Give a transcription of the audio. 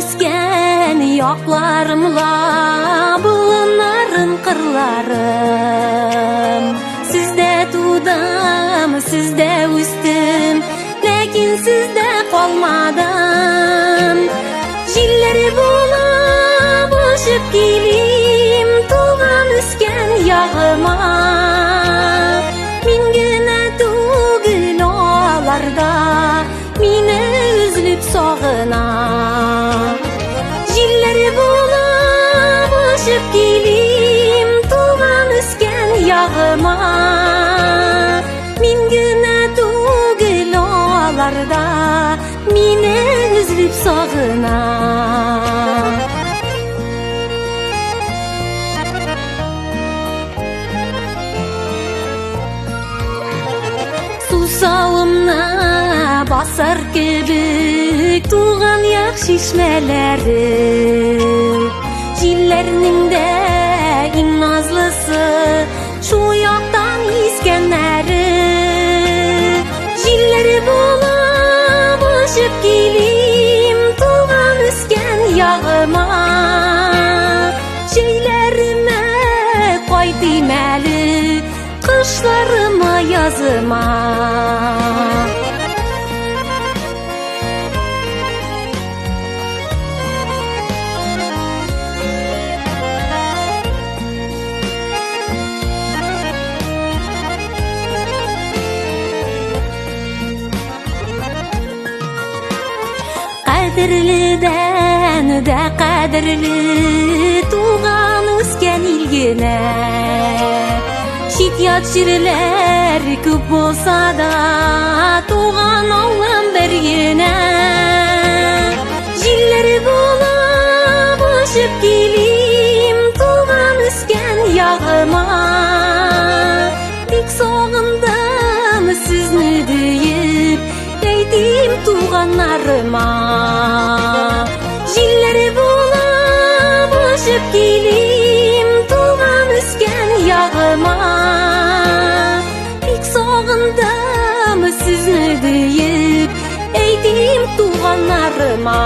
үскән якларым ла, болыннарым, кырларым. Сездә тудым, сездә үстем, ләкин сездә калмадым. Җилләр булып очып килим туган үскән ягыма. Мин генә түгел аларда, мине өзелеп сагына. Җилләр булып очып килим туган үскән ягыма. Мин генә түгел аларда, мине өзелеп сагына. Сусавымны басар кебек туган як чишмәләре. Җилләрнең дә иң назлысы шул яктан искәннәре. Җилләр булып очып килим туган үскән ягыма. Җәйләремә кайтыйм әле, кышларыма, языма. Кадерледән дә кадерле туган үскән ил генә. Чит ят җирләр күп булса да, туган авылым бер генә. Җилләр булып очып килим туган үскән ягыма. Бик сагындым сезне диеп, әйтим туганнарыма. Җилләр булып очып килим туган үскән ягыма. Бик сагындым сезне диеп, әйтим туганнарыма.